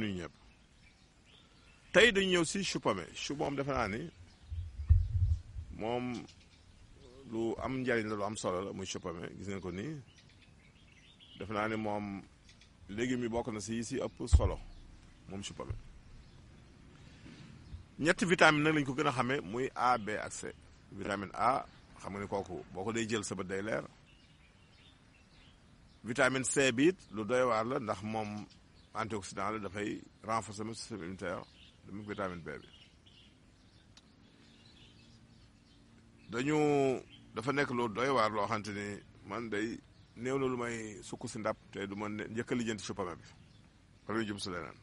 nuyu ñëpp tey dañu ñëw si chou pommé chou moom defe naa ni moom lu am njariñ la lu am solo la muy chou pommé gis ngeen ko nii defe naa ni moom légumes yi bokk na si ëpp solo moom chou pommé ñetti vitamine nag lañ ko gën a xamee muy A B ak C vitamine A xam nga ni kooku boo ko day jël sa bët day leer vitamine C bi it lu doy waar la ndax moom antioxydant la dafay renforcer le système immunitaire dama vitamine B bi dafa nekk lu doy waar loo xamante ni man day néew na lu may sukk si ndab te du ma njëkk a lijjanti chou pommé bi wala jëm su leneen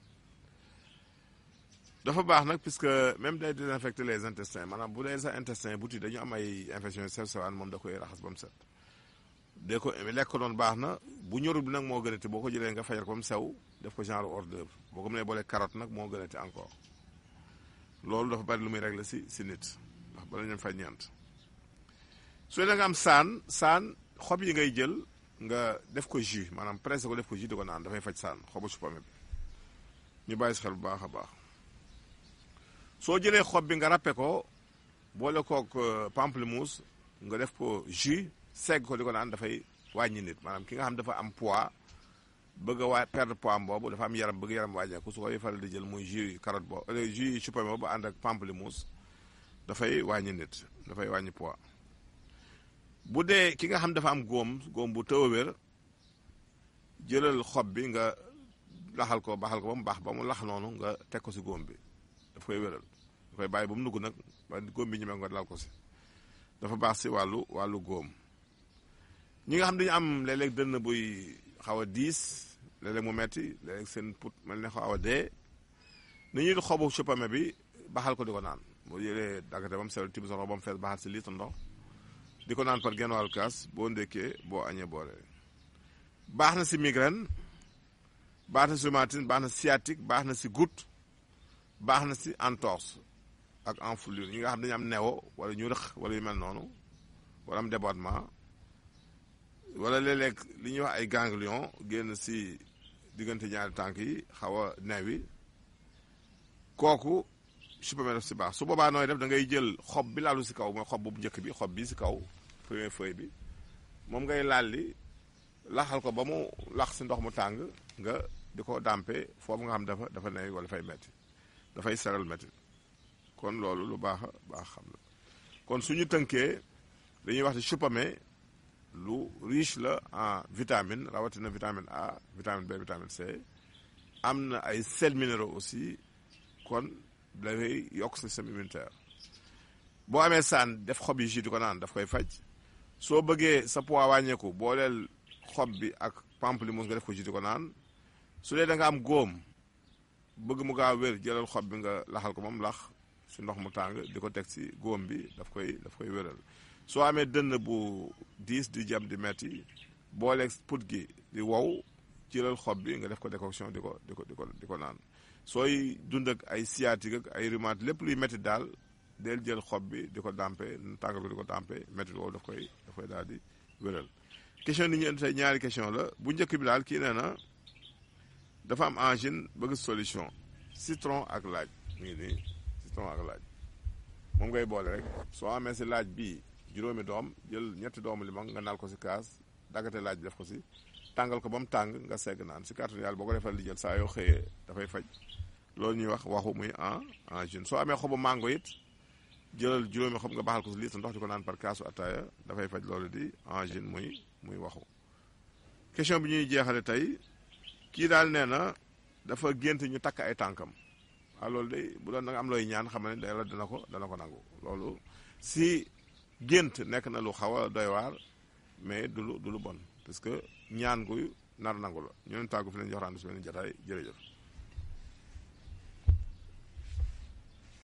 dafa baax nag puisque même day désinfecter les intestins maanaam bu dee sa intestin buti dañu am ay infection sew sewaan moom da koy raxas ba mu set dee ko lekk ko doon baax na bu ñorul bi nag moo gënati boo ko jëlee nga fajal ko ba mu sew def ko genre hors d'œuvre boo ko mënee boole carotte nag moo gënati encore loolu dafa bari lu muy régler si nit ndax bala ñu fay ñeent su dee nga am saan xob yi ngay jël nga def ko jus maanaam pressé ko def ko jus di ko naan dafay faj saan xobu chou pommé bi ñu bàyyi si xel bu baax a baax soo jëlee xob bi nga ràppe ko boole kook pamplemousse nga def ko jus segg ko di ko naan dafay wàññi nit maanaam ki nga xam dafa am poids bëgg a perdre poids boobu dafa am yaram bëgg yaram wàññeeku su koy faral di jël muy jus carotte boobu jus chou pommé boobu ànd ak pamplemousse dafay wàññi nit dafay wàññi poids bu dee ki nga xam dafa am góom bu tëw a wér jëlal xob bi nga baxal ko ba mu baax ba mu lax noonu nga teg ko si góom bi daf koy wéral da koy bàyyi ba mu nugg nag ba góom bi ñemee nga lal ko si dafa baax si wàllu góom ñi nga xam dañu am léeg-léeg dënn buy xaw a diis léeg-léeg mu metti léeg-léeg seen put mel ne xaw a dee ni ñuy xobu chou pommé bi baxal ko di ko naan boo jëlee daggate ba mu sewal tibb sa ndox ba mu fees baxal si litre ndox di ko naan par genn wàllu kaas boo ndékkee boo añee boole baax na si migraine baax na si rhumatisme baax na si sciatique baax na si goutte baax na si entorse ak enflure ñi nga xam dañu am newo wala ñu rëq wala yu mel noonu wala am débordement wala léeg-léeg li ñuy wax ay ganglion génn si diggante ñaari tànk yi xaw a new yi kooku chou pommé def si baax su boobaa nooy def da ngay jël xob bi laalu si kaw mooy xob bu njëkk bi xob bi si kaw première feuille bi moom ngay laal li laxal ko ba mu lax si ndox mu tàng nga di ko dàmpe foofu nga xam dafa newi wala fay metti dafay seral metti kon loolu lu baax xam la kon suñu tënkee dañuy wax ne chou pommé lu riche la en vitamine rawatina vitamine A vitamine B vitamine C am na ay sels minéraux aussi kon dafay yokk système immunitaire boo amee saan def xob yi jus di ko naan daf koy faj soo bëggee sa poids wàññeeku booleel xob bi ak pamplemousse nga def ko jus di ko naan su dee da nga am góom bëgg mu gaaw wér jëlal xob bi nga laxal ko moom lax si ndox mu tàng di ko teg si góom bi daf koy wéral soo amee dënn bu diis di jam di metti booleeg put gi di wow jëlal xob bi nga def ko décoction di ko naan sooy dund ak ay sciatique ak ay rhumatisme lépp luy métti daal del jël xob bi di ko dàmpe tàngal ko di ko dàmpe métti woowu daf koy daal di wéral question ni ñu indi tey ñaari question la bu njëkk bi daal kii nee na dafa am angine bëgg solution citron ak laaj ngi nii citron ak laaj moom ngay boole rek soo amee si laaj bi juróomi doom jël ñetti doomu limon nga naal ko si kaas daggate laaj bi def ko si tàngal ko ba mu tàng nga segg naan si kàttanu yàlla boo ko defal di jël saa yoo xëyee dafay faj loolu ñuy wax waxu muy angine soo amee xobu mango it jëlal juróomi xob nga baxal ko si litre ndox di ko naan par kaasu ataaya dafay faj loolu di angine muy waxu question bi ñuy jeexale tey kii daal nee na dafa gént ñu takk ay tànkam loolu de bu doon da nga am looy ñaan xam ne dana ko nangu loolu si gént nekk na lu xaw a doy waar mais du lu bon parce que ñaan guy nar nangu la ñu leen tàggu fi leen jox rendez-vous si beneen jotaay jërëjëf